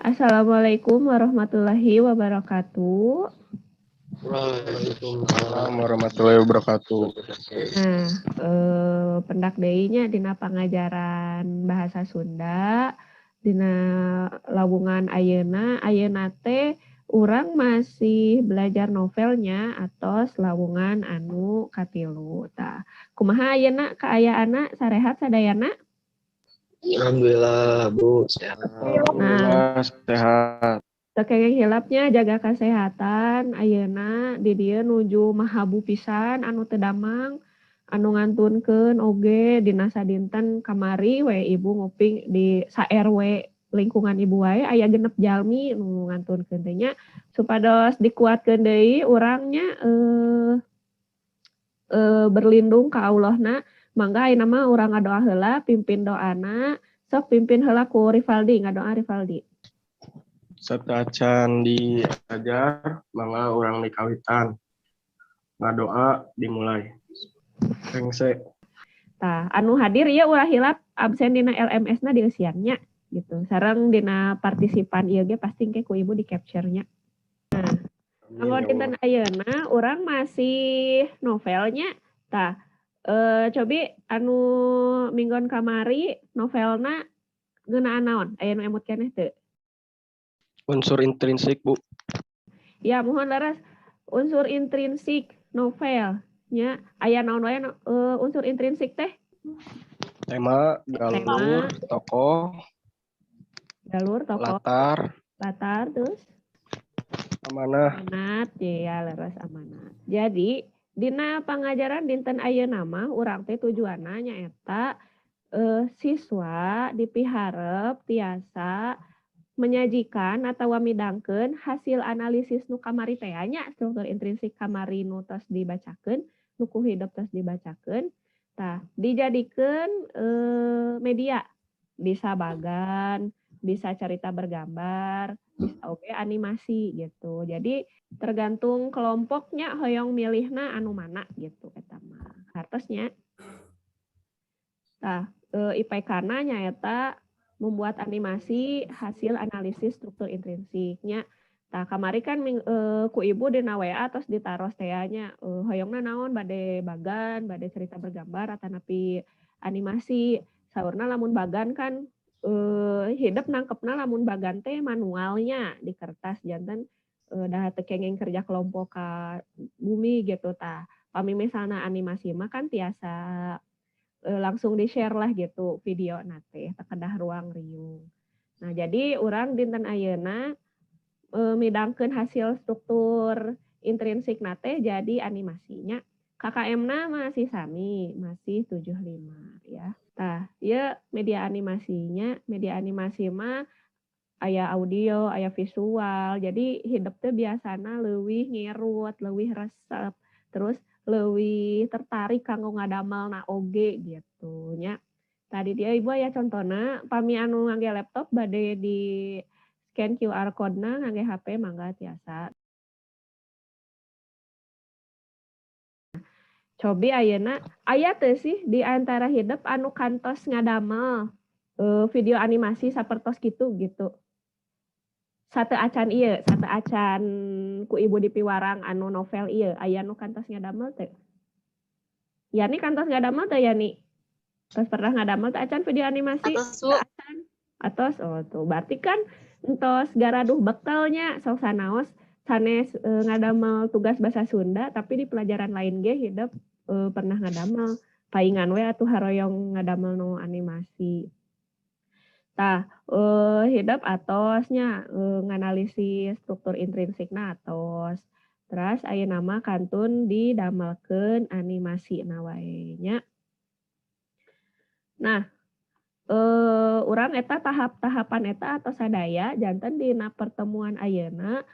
Assalamualaikum warahmatullahi wabarakatuh. Waalaikumsalam warahmatullahi wabarakatuh. Nah, pendak deui nya dina pangajaran bahasa Sunda dina lawungan ayeuna. Ayeuna teh urang masih belajar novelnya atos lawungan anu katilu. Tah, kumaha ayeuna kaayaanna, sarehat sadayana? Alhamdulillah, Bu, sehat. Nah, sehat. Teu kenging hilap nya jaga kesehatan. Ayeuna di dieu nuju mahabu pisan anu teu damang, anu ngantunkeun oge. Dina sadinten kamari we ibu nguping di sa RW lingkungan ibu wae aya 6 jalmi nu ngantunkeun teh nya. Supados dikuatkeun deui urang nya, berlindung ka Allahna. Mangga ayeuna mah urang ngadoa heula, pimpin doana. Sok, pimpin heula ku Rivaldi, ngadoa Rivaldi. Sateuacan diajar, mangga urang dikawitan. Ngadoa dimulai. Rengse. Tah, anu hadir ieu ulah hilap absen dina LMS-na dieusian nya gitu. Sareng dina partisipan ieu ge pasti engke ku ibu di capture nya. Nah, kanggo dinten ayeuna urang masih novelnya. Tah, cobi anu minggon kamari novelna ngeunaan naon? Aya nu emut keneh teu? Unsur intrinsik, Bu. Ya, mohon leres. Unsur intrinsik novel nya aya naon wae unsur intrinsik teh? Tema, galur, Tema. Tokoh, Galur, tokoh, latar, latar, terus amanah. Amanat, ya leres, amanat. Jadi dina pangajaran dinten ayeuna mah urang teh tujuanna nyaeta siswa dipiharep tiasa menyajikan atau midangkeun hasil analisis nu kamari teh nya, struktur intrinsik kamari nu tos dibacakeun, nu ku hidep tos dibacakeun. Tah, dijadikeun media, bisa bagan, bisa cerita bergambar, bisa oge animasi gitu. Jadi tergantung kelompoknya hoyong milihna anu mana gitu eta mah. Hartos nya. Tah, IPK-na nyaeta membuat animasi hasil analisis struktur intrinsiknya. Tah, kamari kan ku ibu dina WA tos ditaros teh nya, hoyongna naon, bade bagan, bade cerita bergambar, atanapi animasi. Saurna lamun bagan kan hidep nangkepna lamun bagan teh manualnya di kertas, janten da teu kenging kerja kelompok ka bumi gitu tah. Pami misalna animasi mah kan tiasa langsung di-share lah gitu videona teh, teu kedah ruang riung. Nah, jadi urang dinten ayeuna midangkeun hasil struktur intrinsikna teh jadi animasinya. KKM-na masih sami, masih 75 ya. Tah, ieu media animasinya, media animasi mah aya audio, aya visual. Jadi hidep teh biasana leuwih ngerut, leuwih resep, terus leuwih tertarik kanggo ngadamelna oge gitu nya. Tadi dia ibu aya contona, pami anu ngangge laptop bade di scan QR code-na, ngangge HP mangga tiasa. Cobi ayeuna aya teu sih di antara hidep anu kantos ngadamel video animasi sapertos kitu gitu? Sateuacan ieu, sateuacan ku ibu dipiwarang anu novel ieu, aya nu kantos ngadamel teu? Yani kantos ngadamel teu, Yani? Tos pernah ngadamel teu acan video animasi? Atos, Bu. Acan. Atos, oh tuh berarti kan entos garaduh bekelnya. Sok sanaos sanes ngadamel tugas bahasa Sunda, tapi di pelajaran lain ge hidep pernah ngadamel. Paingan we atuh haroyong ngadamel nu animasi. Tah, hidep atos nya nganalisis struktur intrinsikna atos. Terus ayeuna mah kantun didamelkeun animasina wae nya. Nah, urang eta tahap-tahapan eta atos sadaya, janten dina pertemuan ayeuna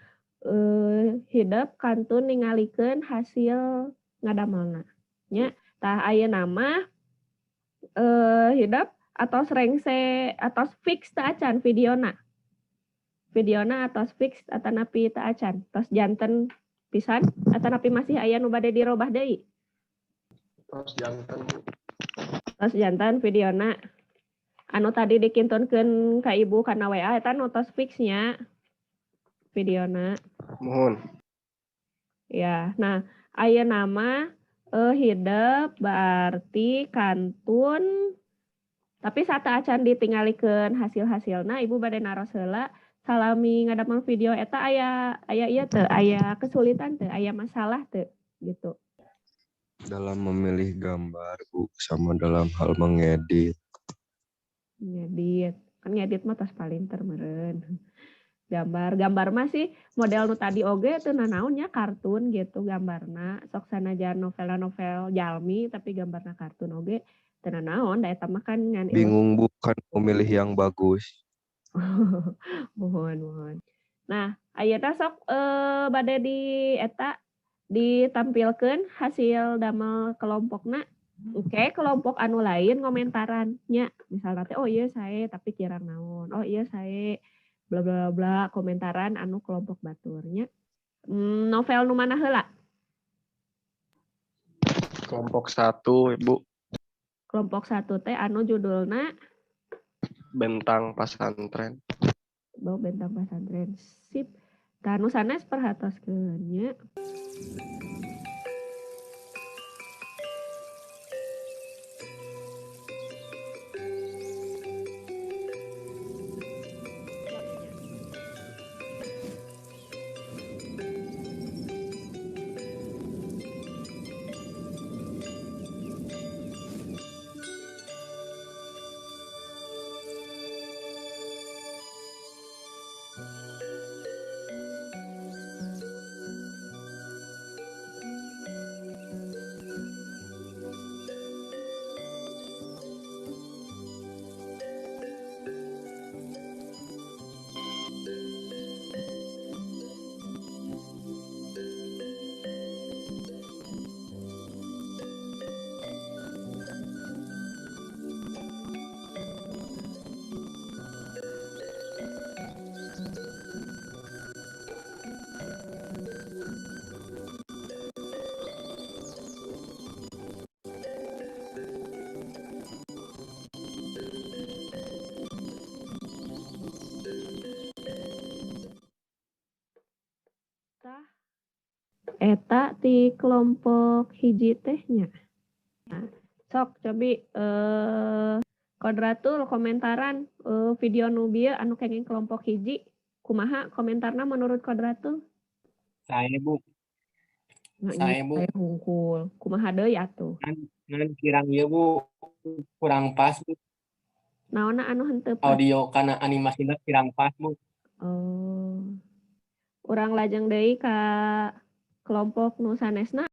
hidep kantun ningalikeun hasil ngadamelna nya. Tah, ayeuna mah hidep atos rengse, atos fix teu acan videona? Videona atos fix atanapi teu acan? Tos janten pisan atanapi masih aya nu bade dirobah deui? Tos janten, Bu. Tos janten videona. Anu tadi dikintunkeun ka Ibu kana WA eta nu tos fix nya videona. Mohon. Ya, nah ayeuna mah hidep berarti kantun, tapi sateuacan ditinggalikeun hasil-hasilna, Ibu bade naros heula, salami ngadamel video eta aya aya ieu teu, aya kesulitan teu, aya masalah teu gitu? Dalam memilih gambar, Bu, sama dalam hal mengedit. Ngedit kan, ngedit mah tos palinter meureun. Gambar gambar mah sih model nu tadi oge teu nanaon nya, kartun gitu gambarna. Sok sanajan novel-novel jalmi tapi gambarna kartun oge teu nanaon, da eta mah kan ngan Bingung, Bu, kan memilih yang bagus. Mohon mohon. Nah, ayeuna sok bade di eta ditampilkeun hasil damel kelompokna. Oke, kelompok anu lain ngomentaran nya. Misalnya teh, "Oh iya sae tapi kirang naon. Oh iya sae bla bla bla," komentaran anu kelompok baturnya. Novel nu mana heula? Kelompok 1, Ibu. Kelompok 1 teh anu judulna? Bentang Pasantren. Oh, Bentang Pasantren. Sip. Tah, nu sanes perhatoskeun nya. Tah, eta ti kelompok hiji teh nya. Nah, sok cobi Kodratul komentaran video nu bieu anu kenging kelompok hiji, kumaha komentarna menurut Kodratul? Sae, Bu. Nah, Sae, Bu. Sae hungkul. Kumaha deui atuh? Ngan kirang ieu, Bu, kurang pas, Bu. Naonna anu henteu pas? Audio kana animasina kirang pas, Bu. Oh. Urang lajeng deui ka kelompok nu sanesna.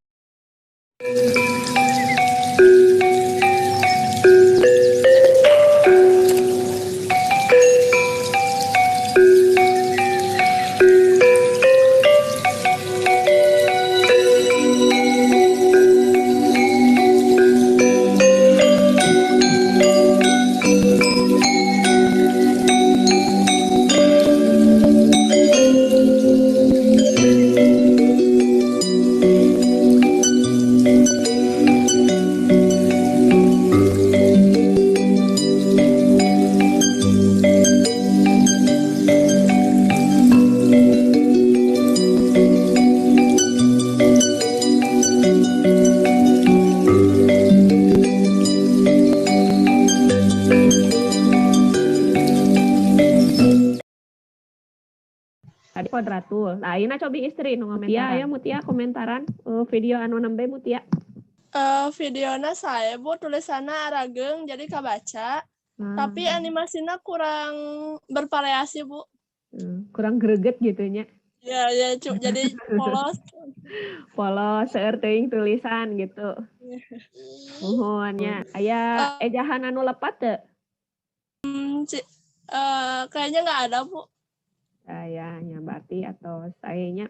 Tadi Kodratul. Nah, ayeuna cobi istri nu ngomentaran. Iya, aya Mutia komentaran video anu nembe, Mutia. Videona sae, Bu, tulisanna arageung jadi kabaca. Tapi animasina kurang bervariasi, Bu. Kurang greget gitu nya. Ya, ya, jadi polos. Polos, seueur teuing tulisan gitu. Muhun nya. Aya ejahan anu lepat teu? Kayaknya nggak ada, Bu. Aya nya berarti atau sayanya.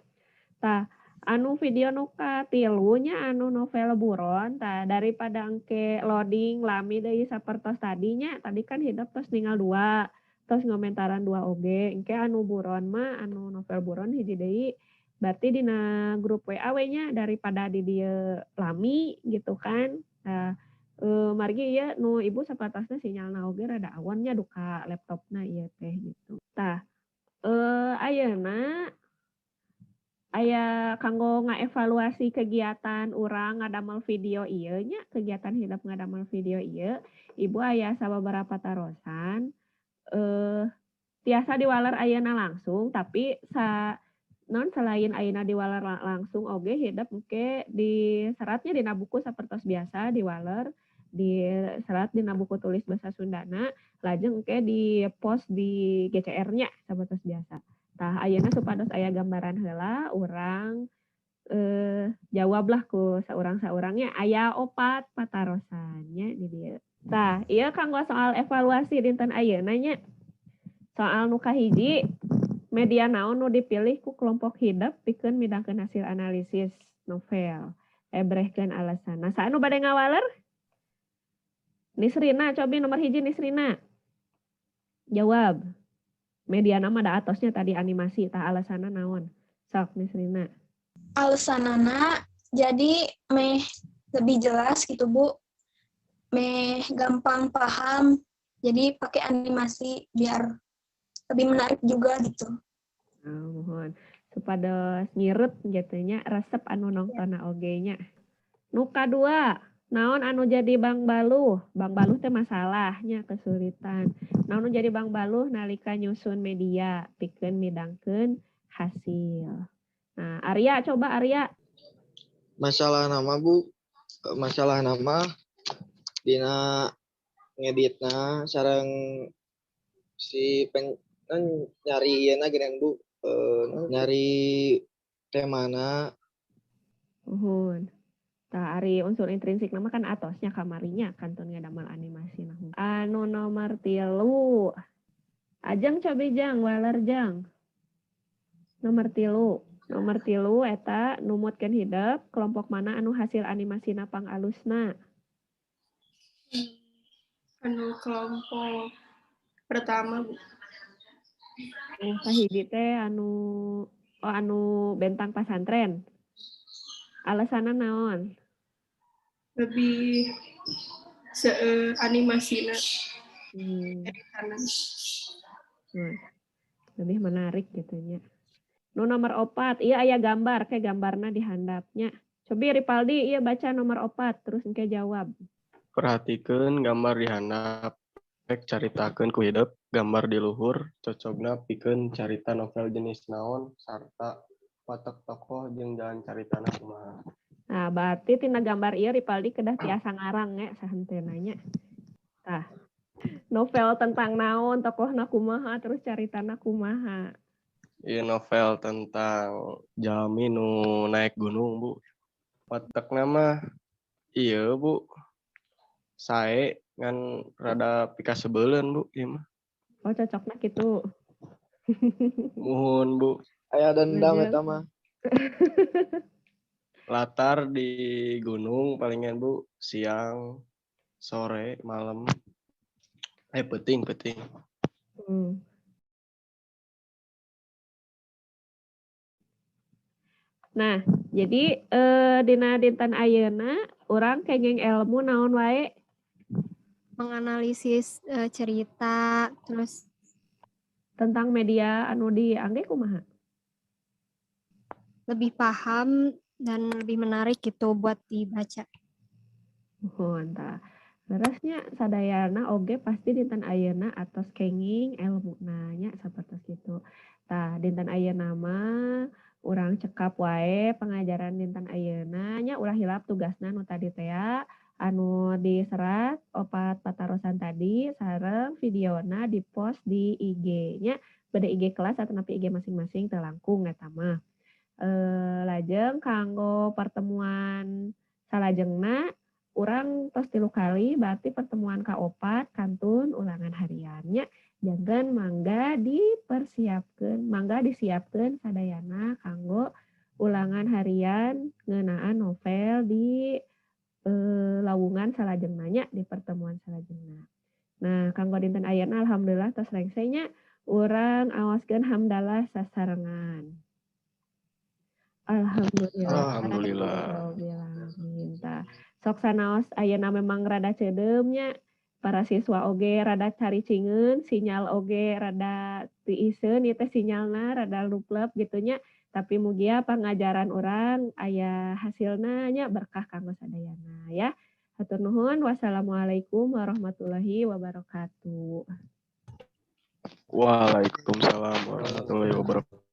Tah, anu video nu katilu nya anu novel buron, tah daripada engke loading lami deui sapertos tadinya, tadi kan hidep tos ninggal dua, tos ngomentaran dua oge, engke anu buron mah anu novel buron hiji deui berarti dina grup WA we nya, daripada di dieu lami gitu kan. Nah, Margi ieu nu ibu sapertosna sinyalna oge rada awon nya, duka laptopna ieu teh gitu. Tah, ayeuna aya kanggo ngaevaluasi kegiatan urang ngadamel video ieu nya, kegiatan hidep ngadamel video ieu, ibu aya sababaraha patarosan, tiasa diwaler ayeuna langsung, tapi sa non selain ayeuna diwaler langsung oge hidep engke diseratnya dina buku sapertos biasa, diwaler diserat dina buku tulis bahasa Sundana, lajeng engke di-post di GCR nya sapertos biasa. Tah, ayeuna supados aya gambaran heula, urang jawablah ku saurang-saurangnya, aya opat patarosan nya di dieu. Tah, ieu kanggo soal evaluasi dinten ayeuna nya. Soal nu kahiji, media naon nu dipilih ku kelompok hidep pikeun midangkeun hasil analisis novel? Ebrehkeun alasanna. Saha nu bade ngawaler? Nisrina, cobi nomor 1 Nisrina. Jawab. Mediana mah da atosnya tadi animasi, tah alasanna naon? Sok Nisrina. Alasanana jadi meh lebih jelas gitu, Bu. Meh gampang paham. Jadi pakai animasi biar lebih menarik juga gitu. Oh, muhun. Supados ngirit gitu nya, resep anu nongtonna oge nya. Nu kadua, naon anu jadi bangbaluh? Bangbaluh teh masalahnya, kesulitan. Naon nu jadi bangbaluh nalika nyusun media pikeun midangkeun hasil? Nah, Arya, coba Arya. Masalahna mah, Bu, masalahna mah dina ngeditna sareng si pen kan nyari ieu na geuning, Bu, nyari temana. Muhun. Tah, ari unsur intrinsik mah kan atosnya kamarinya kantun ngadamel animasi nah. Anu nomor 3. Ajeng, cobi Jang, waler Jang. Nomor 3. Nomor 3 eta numutkeun hidep kelompok mana anu hasil animasina pangalusna? Anu kelompok pertama, Bu. Anu kahiji teh anu, oh, anu bentang pasantren. Alasanna naon? Lebih animasina. Lebih menarik gitu nya. Nu nomor 4, iya aya gambar, kayak gambarna di handapnya. Cobi Ripaldi, iya baca nomor 4, terus engke jawab. Perhatikan gambar di handap, rek caritakeun ku hidep, gambar di luhur, cocogna pikeun carita novel jenis naon, sarta watak tokoh jeung jalan caritana kumaha. Nah, berarti tina gambar ieu Ripaldi kedah tiasa ngarang ya sahenteuna nya. Tah, novel tentang naon, tokohna kumaha, terus caritana kumaha. Iya, novel tentang jalmi nu naik gunung, Bu. Watakna mah iya, Bu. Sae ngan rada pikasebeuleun, Bu, ieu mah. Oh, cocokna kitu. Muhun, Bu. Aya dendam eta mah. Latar di gunung palingan, Bu, siang, sore, malam. Peuting, peuting. Nah, jadi dina dinten ayeuna urang kenging ilmu naon wae? Menganalisis cerita, terus tentang media anu diangge kumaha? Lebih paham dan lebih menarik gitu buat dibaca. Muhun tah. Leresnya sadayana oge pasti dinten ayeuna atos kenging elmuna nya sapertos kitu. Tah, dinten ayeuna mah urang cekap wae pengajaran dinten ayeuna nya, ulah hilap tugasna nu tadi tea, anu diserat opat patarosan tadi sareng videona di-post di IG nya, bade IG kelas atau napi IG masing-masing teu langkung eta mah. Lajeng kanggo pertemuan salajengna urang tos 3 kali, berarti pertemuan ka-4 kantun ulangan hariannya. Jangan mangga dipersiapkan, mangga disiapkan sadayana kanggo ulangan harian ngeunaan novel di lawungan salajengna nya, di pertemuan salajengna. Nah, kanggo dinten ayeuna alhamdulillah tos rengse nya, urang awaskeun hamdalah sasarengan. Alhamdulillah. Alhamdulillah. Alhamdulillah. Sok sanaos ayeuna memang rada ceudeum nya, para siswa oge rada caricingeun, sinyal oge rada tiiseun ieu teh sinyalna rada luplep gitu nya. Tapi mugia pangajaran urang aya hasilna nya, berkah kanggo sadayana ya. Hatur nuhun. Wassalamualaikum warahmatullahi wabarakatuh. Waalaikumsalam warahmatullahi wabarakatuh.